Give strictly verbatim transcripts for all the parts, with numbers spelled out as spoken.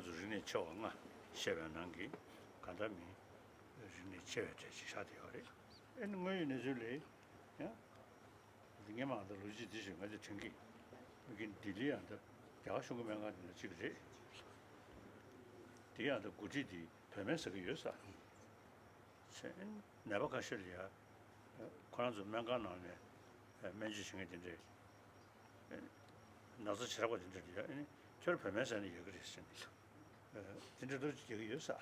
ཚོ་རིག་གནས་ཆེ་བ་ལྔ་བཤད་པའི་ནང་གི་གང་ལྟར་མིན་རིག་གནས་ཆེ་བའི་གྲས་ཤིག་ཆགས་བསྡད་ཡོད་རེད། ཨེ་ནི་དངོས་ཡོད་གནས་ཚུལ་ལས་ཡང་། ངས་མ་ད་ལོ་རྒྱུས་འདི་ཞིག་ང་ཚོས་དྲན་གི། མི་གི་ལྡི་ལི་ཡང་ད་རྒྱ་གར་གཞུང་གི་སྨན་ཁང་དེ་འདྲ་གཅིག་རེད། དེ་ཡང་ད་འགོ་ཁྲིད་དེ་བོད་སྨན་ཟ་གི་ཡོད་ས། ཚེ་ནད་པ་ཁ་ཤས་ལ་ཡ། ཁོ་རང་ཚོ་སྨན་ཁང་ནང་ནས་སྨན་བཅོས་བྱེད་མཁན་དེ་འདྲས། ན་ཚ་ཇེ་དྲག་པ་དེ་འདྲས་ལ་ཡ་ཨེ་ནི་ཁྱོད་བོད་སྨན་ཟ་ནས་ཡོད་གི་རེད་ཟེར་ནས། དེ་འདྲས་ལོ་རྒྱུས་རྒྱག་གི་ཡོད་ས།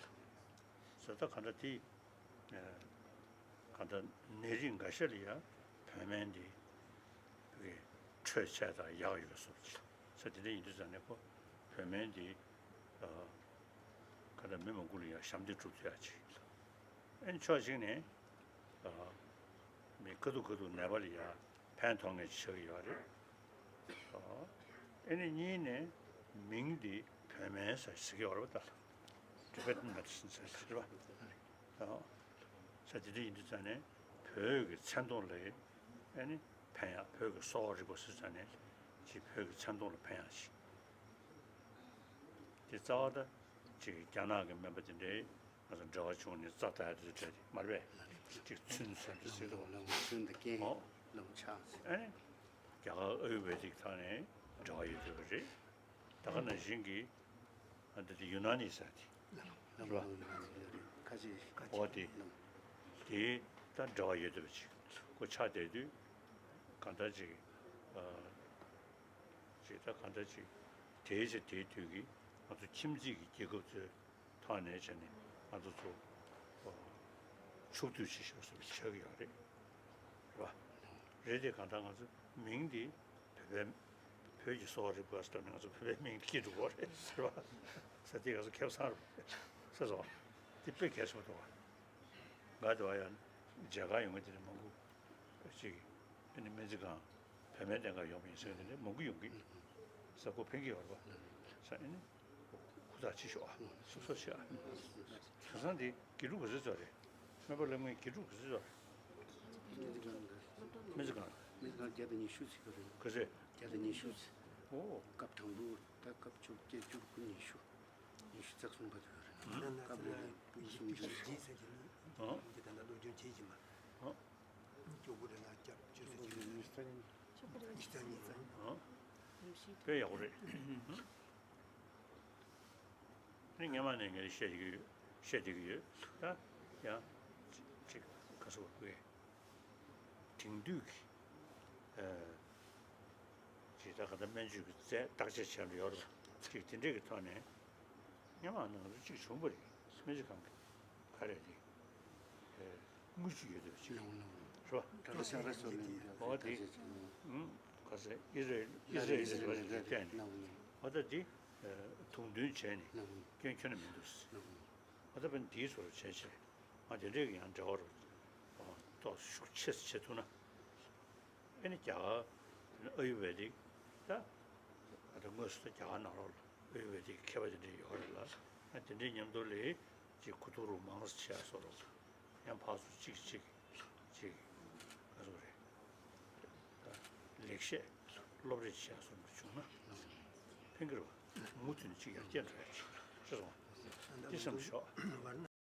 ཟེར་ད་ག་འདྲ་དེ། གང་ལྟར་ནད་རིགས་འགའ་ཤས་ལ་ཡང་བོད་སྨན་འདི་བོད་ཀྱི་འཕྲོད་བཅད་དང་ཡག་ཡོད་བཟོ་ཅིག་ཟེར་དེ་འདྲ་ཡིན་དུས་ཙང་ནས་ཁོ་བོད་སྨན་འདི་གང་ལྟར་མི་མང་པོ་ལ་ཡང་ཞབས་འདེགས་སྒྲུབ་ཐུབ་ཡག་ཅིག་ཨེ་ཕྱོགས་གཅིག་ནས་མི་ཁ་ཐུག་ཁ་ཐུག་ནད་པ་ལ་ཡང་ཕན་ཐོགས་མཁན་ཅིག་ཆགས་ཀྱི་ཡོད་རེད། ཨ་ནི་གཉིས་ནས་མིང་འདི་བོད་སྨན་ཟེར་ཟེར་གྱི་ཡོད་རེད་པ། ད་Tibetan medicine ཟེར་ཟེར་བ། ཨ་ས་དེ་འདྲ་ཡིན་དུས་ཙང་ནས་བོད་ཀྱི་མཚན་ཐོག་ལ་ཨ་ནི་ཕན་ཡག་བོད་ཀྱི་གསོ་བ་རིག་པ་ཟེར་ཙང་ནས་ཅིག་བོད་ཀྱི་མཚན་ཐོག་ལ་ཕན་ཡག་ཞིག་དེ་རྩ་བ་ད་ཅིག་རྒྱ་ནག་གི་སྨན་པ་དེ་འདྲའི་ང་ཚོ་འབྲེལ་བ་བྱུང་ནས་རྩ་དག་དེ་འདྲ་དེ་མ་རེད་པས། ཅིག་ཚུན་ཟེར་འདྲ་ཟེར་དུས། ལམ་ཚུན་དུ་རྐྱེན་ཨོ། ལམ་ཆགས་ཟེར། ཨ་ནི་རྒྱ་གར་ཨ་ཡུར་བེ་དིག་ཐོག་ནས་འབྲེལ་བ་ཡོད་བསྡད་པ་རེད། ད་ག་ནང་བཞིན་གྱི་ཨ་འདི་དེ་ཡུ་ན་ནི་ཟེར་དེ། ལམ་ལམ་ལམ་ཡུ་ན་ནི་ལ་རེད་ཁ་ཅིག་ཁ་ཨོ་ཅིག་དེ། ལམ་དེ་ད་འབྲེལ་བ་ཡོད་བསྡད་པ་ཅིག་ཁོ་ཆགས་བསྡད་དུས་གང་ལྟར་ཅིག་ཨ་ཅིག་ད་གང་ལྟར་ཅིག་དེའི་ཆ་དེའི་དུས་ཀྱི་ང་ཚོ་ཁྱིམ་མཚེས་ཀྱི་རྒྱལ་ཁབ་ཚོའི་ཐོག་ནས་བྱས་ནས་ང་ཚོ་ཚོ་ཕྱུག་འདུས་བྱེད་ཤོག་ཟེར་བ་ཆགས་ཀྱི་ཡོད་རེད། རེད་པ། རེད་དེ་གང་ལྟར་ང་ཚོ་མིང་འདི་བོད་པའི་བོད་ཀྱི་གསོ་བ་རིག་པ་ཟེར་ནས་ང་ཚོ་བོད་པའི་མིང་འདི་སྐྱེ་འགྲོ་གི་རེད་ཟེར་བ། ས་དེ་ང་ཚོ་ཁེ་བཟང་རེད་ཟེར་སོང་། དེ་དཔེ་གལ་ཆེན་པོ་འདུག་བ། ང་དེ་བ་ཡང་མཇལ་ཁ་ཡོང་མཁན་དེ་འདྲ་མང་པོ་ཅིག་ཨ་ནི་སྨན་རྩིས་ཁང་བོད་སྨན་ལྡན་ཁང་ཡོང་བ་ཡིན་ཟེར་མཁན་དེ་འདྲ་མང་པོ་ཡོང་གི་ས་ཁོ་ཕན་གྱི་ཡོད་རེད་པ། ས་ཨ་ནི། ཧུར་ཐག་བྱེད་ཤོག་ཨ། སོ་སོ་བྱེད་ཨ། དེང་སང་འདི་དགེ་ཕྲུག་ག་ཚོད་ཙམ་རེད། སྨན་པ་སློབ་མའི་དགེ་ཕྲུག་ག་ཚོད་ཙམ་རེད། སྨན་རྩིས་ཁང་ལ། སྨན་རྩིས་ཁང་བརྒྱ་དང་ཉི་ཤུ་ཙམ་རེད། ག་ཚོད། བརྒྱ་དང་ཉི་ཤུ་ཙམ། ཨོ། སྐབས་དང་པོ་ད་སྐབས་བཅོ་བརྒྱད་བཅུ་དགུ་ཉི་ཤུ། ཉི་ཤུ་རྩ་གསུམ་བར་དུ་ཡོད་རེད། སྐབས་རེ་ལ་སྤུན་གསུམ་བཅུ་གཅིག་ཟེར་གྱི་ནི། ཨོ། འདི་ད་ལྟ་སློབ་སྦྱོང་བྱེད་ཀྱི་མ། ཨོ། བཅུ་དགུ་རེ་ལ་སྐྱབས་བཅུ་ཙམ་གྱི་ནི། ཉི་ཤུ་རྩ་གཉིས་ཙམ། ཨོ། དཔེ་ཡག་པོ་རེད། ཨ་ནི་སྔན་མ་ནས་ངས་བཤད་ཀྱི་ཡོད། བཤད་བསྡད་ཀྱི་ཡོད། ད་ཡང་ཅིག་ག་ཟེར་བ་དགོས། དེང་དུས་ཀྱི་ཨ་ཅིག་ད་ག་ད་སྨན་བཅོས་ཀྱི་རྩལ་བརྟག་དཔྱད་བྱས་པ་ཡོད་རེད་པ། ཅིག་དེ་འདྲས་ཀྱི་ཐོག་ནས་སྔན་མ་ནང་ལ་ཅིག་བྱུང་བ་རེད། སྨན་རྩིས་ཁང་གི་ག་རེ་རེད། ཨ། དངུལ་ཅིག་ཡོད་དེ་ཅིག་རེད་པ། ད་ལྟ་ཤ་ར་སོ་ལེན་འོ་དེ་ག་ཟེར་ཨི་རེ་ཨི་རེ་ལི་རེད་པ་ཅིག་བལྟས་ནས་འོ་ད་དེ་དུང་འདོན་བྱས་ནས་སྐྱོན་ཁྱོན་ནས་མི་འདུག་ཟེར། འོ་ད་བན་དེའི་ཚོར་བྱས་བྱས་ང་དེ་འདྲས་ཀྱི་ཡང་འབྲེལ་བ་རུ་ཏོག་ཤུགས་ཆེ་ཙམ་བྱེད་ཐུབ་ན། ཨེ་ནི་རྒྱ་གར་ཨ་ཡུར་ཝེ་དིག་ད་ཨ་ད་དངོས་སུ་ད་རྒྱ་གར་ནང་ལོགས་ལ་ཨ་ཡུར་ཝེ་དིག་མཁས་པ་དེ་འདྲ་ཡོད་རེད་ལ། ཨ་དེ་འདྲའི་མཉམ་དུ་ལས་ཅིག་ཁུ་ཐུག་རུ་མང་ཙམ་བྱས་སོ་རུ་ཡང་ཕར་ཚུར་ཅིག་ཅིག་ཅིག་ག་ཚོད་རེད། ད་ལེགས་བཤད་སློབ་རེས་བྱས་སོ་རུ་བྱུང་ན་ཕན་གྱི་རེད་པ། མུ་མཐུད་ནས་ཅིག་ཡར་རྒྱས་འགྲོ་ཡ་ཅིག་ཅེས་སོང་འདི་བསམ་ཤོག